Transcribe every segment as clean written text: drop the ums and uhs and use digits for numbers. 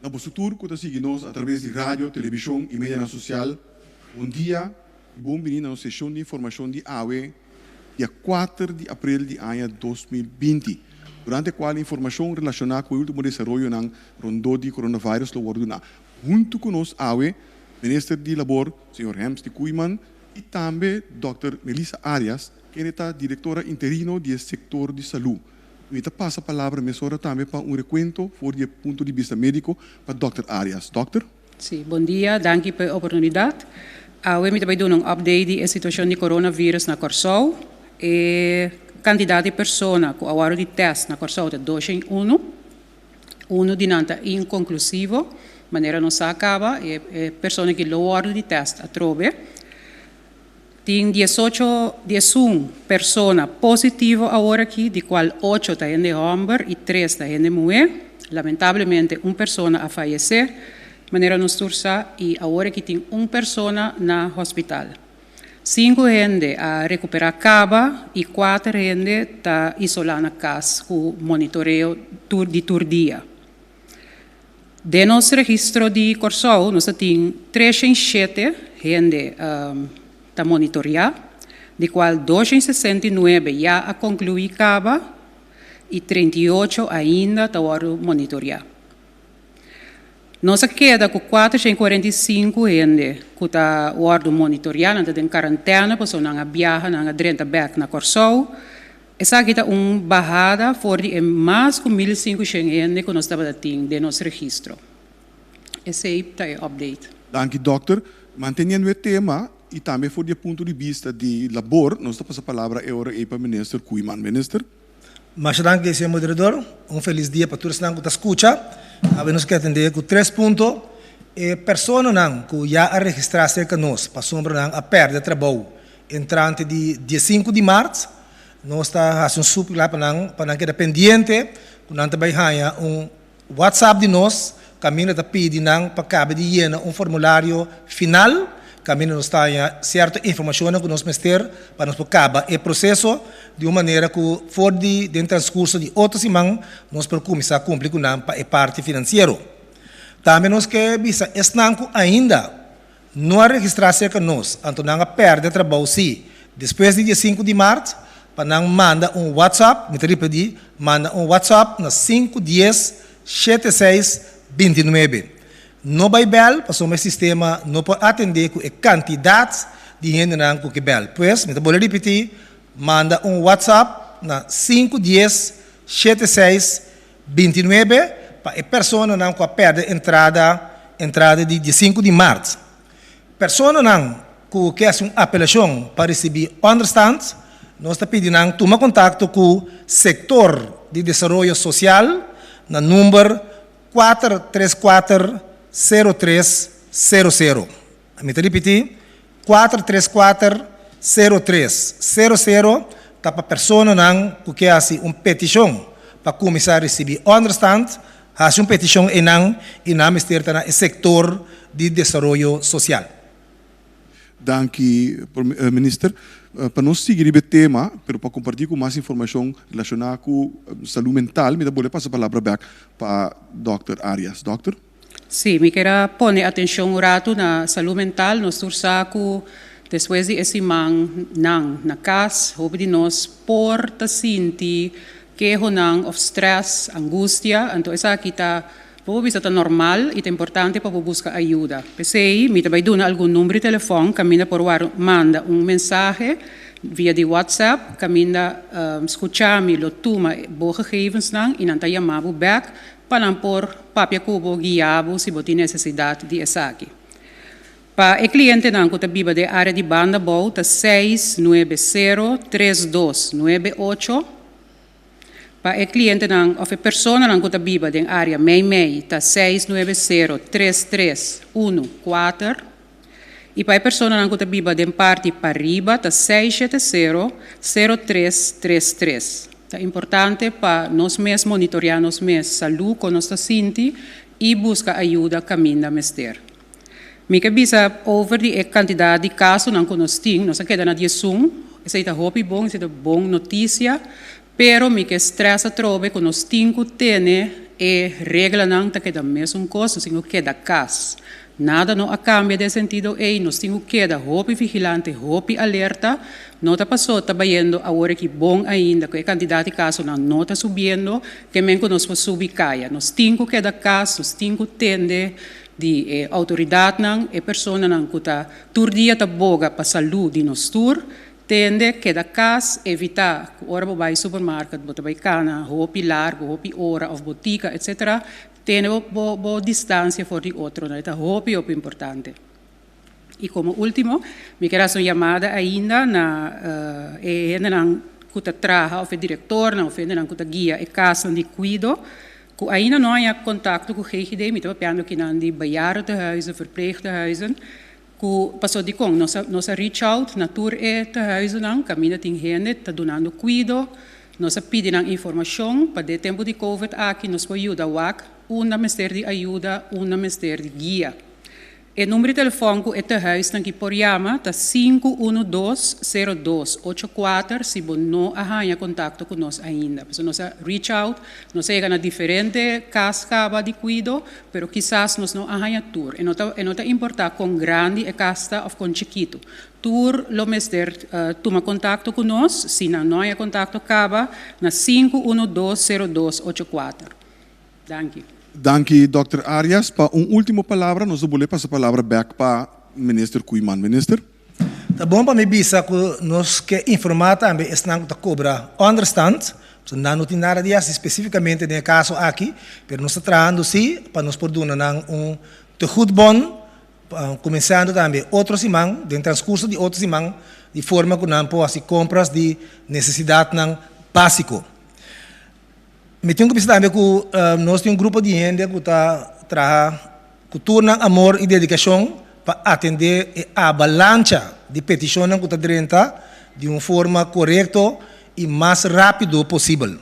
Na boso tur ku ta sigui nos atraves di radio, televishon i medianan sosial, bon dia i bon bini na nos seshon di informashon di awe, dia kuater di aprel di aña 2020, durante kual informashon relashoná ku e último desaroyonan rondó di coronavirus lo wòrdu duná. Huntu ku nos awe, Minister di Labor, señor Hemsty Koeiman, i tambe dòkter Melissa Arias, kende ta direktora interino di e sektor di salú. Mi ta pasa palabra mesora tambe pa un rekuento for di e punto di bista médiko pa dòkter Arias. Dòkter? Sí, bon dia, danki pa e oportunidat. Awe mi ta bai duna un update di e situashon di coronavirus na Kòrsou. E kantidat di persona ku a wòrdu di tèst na Kòrsou ta 201. Unu di nan ta inkonklusivo, manera nos sa kaba, e persona ki lo wòrdu di tèst atrobe. Tin 18, 11 persona positivo awor aki, di kual ocho ta hende hòmber i tres ta hende muhé. Lamentablemente un persona a fayesé, manera nos tur sa, i awor aki tin un persona na hospital. Sinku hende a rekuperá kaba i kuater hende ta isolá na kas ku monitoreo tur di tur dia. Den nos registro di Kòrsou nos ta tin 307 hende ta monitoriá, di kual 269 ya a konkluí kaba i 38 ainda ta wòrdu monitoriá. Nos a keda ku 445 hende ku ta wòrdu monitoriá, nan ta den karantène pasobra nan a biaha, nan a drenta bèk na Kòrsou. Esaki ta un bahada for di e mas ku 1500 hende ku nos tabata tin den nos registro. Esei ta e update. Danki dòkter. Manteniendo e tema i tambe for di e punto di bista di labor, nos ta pasa palabra e ora ei pa Minister Koeiman. Minister. Masha danki, señor moderador. Un felis dia pa tur esnan ku ta skucha. Awe nos ke atendé ku tres punto. E personanan ku ya a registrá serka nos pasobra nan a pèrdè trabou entrante di 15 di mart, nos ta hasi un súplika pa nan pa nan keda pendiente ku nan ta bai haña un WhatsApp di nos kaminda ta pidi nan pa kaba di yena un formulario final kaminda nos ta haña sierto informashonnan ku nos mester pa nos por kaba e proseso di un manera ku for di den transkurso di otro siman nos por kuminsá kumpli ku nan pa e parti finansiero. Tambe nos ke bisa esnan ku ainda no a registrá serka nos, anto nan a pèrdè trabou sí despues di dia sinku di mart, pa nan manda un WhatsApp, mi ta ripetí, manda un WhatsApp na sinku dies shete seis 29. No bai bèl pasobra e sistema no por atendé ku e kantidat di hendenan ku ke bèl. Pues, mi ta bolbe ripití, manda un WhatsApp na sinku dies shete seis 29 pa e personanan ku a pèrdè entrada entrada di dia sinku di mart. Personanan ku ke hasi un apelashon pa risibí ònderstand, nos ta pidi nan tuma kontakto ku Sektor di Desaroyo Sosial na number 434 03 00. Mi ta ripití, 434 03 00 ta pa personanan ku ke hasi un petishon pa kuminsá risibí ònderstand, hasi un petishon einan i nan mester ta na e sektor di desaroyo sosial. Danki, Minister. Pa nos sigui riba e tema, pero pa kompartí ku mas informashon relashoná ku salú mental, mi ta bolbe pasa palabra bèk pa Dòkter Arias. Dòkter? Sí, mi kier a pone atencion un ratu na salud mental. Nos tur sa cu despues di e siman nan na cas, hopi di nos por ta sinti kehonan of stress, angustia. Anto esaki ta, bo por bisa ta normal y ta importante pa bo busca ayuda. P'esey mi ta bay duna algun number di telefon caminda por wak manda un mensahe via di WhatsApp caminda scucha mi lo tuma bo gegevensnan y nan ta yama bo bek pa nan por papia ku bo, guia bo si bo tin nesesidat di esaki. Pa e klientenan ku ta biba den área di Banda Bou ta 690 3298. Pa e klientenan òf e personanan ku ta biba den área Mei Mei ta 690 3314. I pa e personanan ku ta biba den parti pariba ta 670 0333. Ta importante pa nos mes monitoriá nos mes salú kon nos ta sinti i buska ayuda kaminda mester. Mi ke bisa over di e kantidat di kasonan ku nos tin, nos a keda na 11, esei ta hopi bon, esei ta bon notisia, pero mi ke strès atrobe ku nos tin ku tene e. E reglanan ta keda mesun kos, nos tin ku keda kas. Nada no a kambia den e sentido ei, nos tin ku keda hopi vigilante, hopi alerta. No ta pasó ta bayendo awor aki bon ainda ku e kantidat di kasonan no ta subiendo, ke men ku nos por subi kaya. Nos tin ku keda kas, nos tin ku tende di e outoridatnan, e personanan ku ta tur dia ta boga pa salú di nos tur, Tende, keda kas, evitá ku ora bo bai supermarket bo ta bai kana hopi largu, hopi ora òf botika etsetera, tene bo bo bo distansia for di otronan, e ta hopi hopi importante. I komo último, mi ker hasi un yamada ainda na e hendenan ku ta traha òf e direktornan òf hendenan ku ta guia e kasnan di kuido ku ainda no haña kontakto ku GGD, mi ta papiando kinan di bejaardentehuizen, verpleegtehuizen, Ku paso dikon nos a nos a reach out na tur e tehuizennan kaminda tin hende ta dunando kuido, nos a pidi nan informashon pa den tempu di covid aki nos por yuda wak unda mester di ayuda, unda mester di guia. E number di telefòn ku e tehuisnan ki por yama ta 512 02 84 si bo no a haña kontakto ku nos ainda. Pasobra nos a reach out, nos a yega na diferente kas kaba di kuido, Pero kisas nos no a haña tur. E no ta e no ta importá kon grandi e kas ta òf kon chikitu. Tur lo mester tuma kontakto ku nos, si nan no haña kontakto kaba na 5120284. Danki. Danki Dòkter Arias. Pa un último palabra nos ta bolbe pasa palabra bèk pa Minister Koeiman. Minister. Ta bon pa mi bisa ku nos ke informá tambe esnan ku ta kobra ònderstand, pasobra nan no tin nada di hasi spesífikamente den e kaso aki, pero nos ta trahando sí pa nos por duna nan un tegoedbon kuminsando tambe otro siman, den transkurso di otro siman, di forma ku nan por hasi kompras di nesesidatnan básiko. Mi tin ku bisa tambe ku nos tin un grupo di hende ku ta traha ku tur nan amor i dedikashon pa atendé e abalancha di petishonnan ku ta drenta di un forma korekto i mas rápido posibel.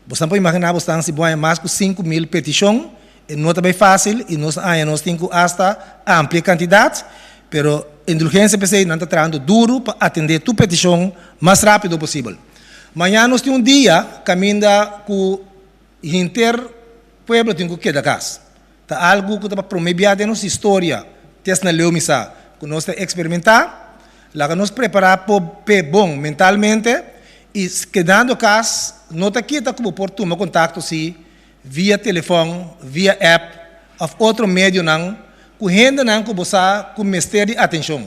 Bosnan por imaginá bosnan si bo haña mas ku 5000 petishon, e no ta bai fásil i nos a haña nos tin ku asta amplia e kantidat, pero indulgensia p'esei nan ta trahando duru pa atendé tur petishon mas rápido posibel. Mañana nos tin un dia kaminda ku hinter pueblo tin ku keda kas. Ta algu ku ta pa promé bia den nos historia, tes na leu mi sa, ku nos ta eksperimentá. Laga nos prepará p'e bon mentalmente i kedando kas no ta kita ku bo por tuma kontakto si via telefòn, via app òf otro medionan ku hendenan ku bo sa ku mester di atenshon.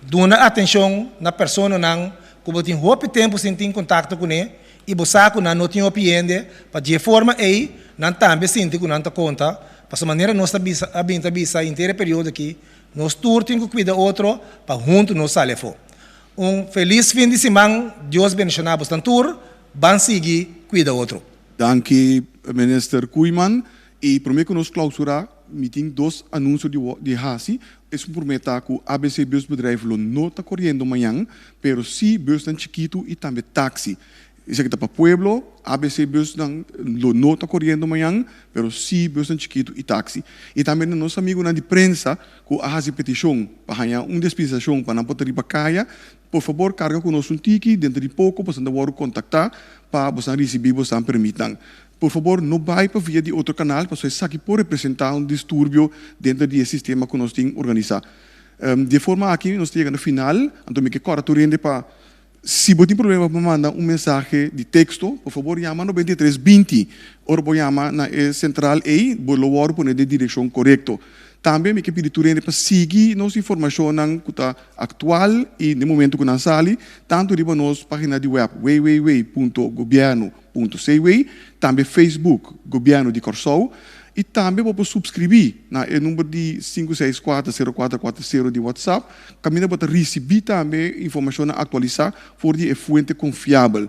Duna atenshon na personanan ku bo tin hopi tempu sin tin kontakto kuné i bo sa ku nan no tin hopi hende, pa dje forma ei nan tambe sinti ku nan ta konta, pasobra manera nos ta bisa a bin ta bisa henter e periodo aki, nos tur tin ku kuida otro pa huntu nos sali afó. Un felis fin di siman, Dios bendishoná bosnan tur, ban sigui kuida otro. Danki Minister Koeiman. I promé ku nos klausurá, mi tin dos anunsio di di hasi. Esun promé ta ku ABC Busbedrijf lo no ta koriendo mañan, pero sí busnan chikitu i tambe taksi. Esaki ta pa pueblo, ABC busnan lo no ta koriendo mañan, pero sí busnan chikitu i taksi. I tambe na nos amigunan di prensa ku a hasi petishon pa haña un dispensashon pa nan por ta riba kaya, por fabor karga ku nos un tiki, denter di poko boso ta wòrdu kontaktá pa boso risibí boso permitnan. Por fabor no bai pa via di otro kanal pasobra esaki por representá un disturbio denter di e sistema ku nos tin organisá. Di e forma aki nos ta yega na final, anto mi ke kòrda tur hende pa si bo tin problema pa manda un mensahe di teksto, por fabor yama 93 20. Ora bo yama na e sentral ei bo lo wòrdu pone den direkshon korekto. Tambe mi ke pidi tur hende pa sigui nos informashonnan ku ta aktual i den momentu ku nan sali, tantu riba nos página di wèp www.gobierno. Punto cw, tambe Facebook Gobièrnu di Kòrsou i tambe bo por supskribí na e number di 5640440 di WhatsApp kaminda bo ta risibí tambe informashonnan aktualisá for di e fuente konfiabel.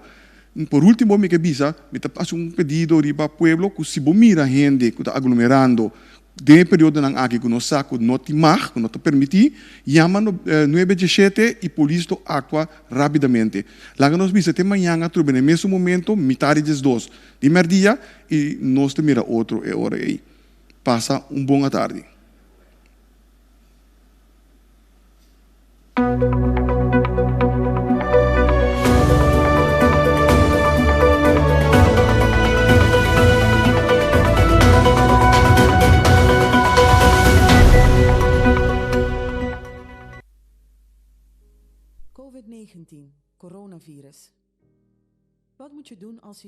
Por último mi ke bisa, mi ta hasi un pedido riba pueblo ku si bo mira hende ku ta aglomerando Den e periodonan aki ku nos sa ku no tin mag, ku no ta permití, yama nuebe djeshete i polis lo aktua rápidamente. Laga nos bisa te mañan atrobe na e mesun momento, mitá di 12 di mèrdia, i nos ta mira otro e ora ei. Pasa un bon atardi. coronavirus. Wat moet je doen als je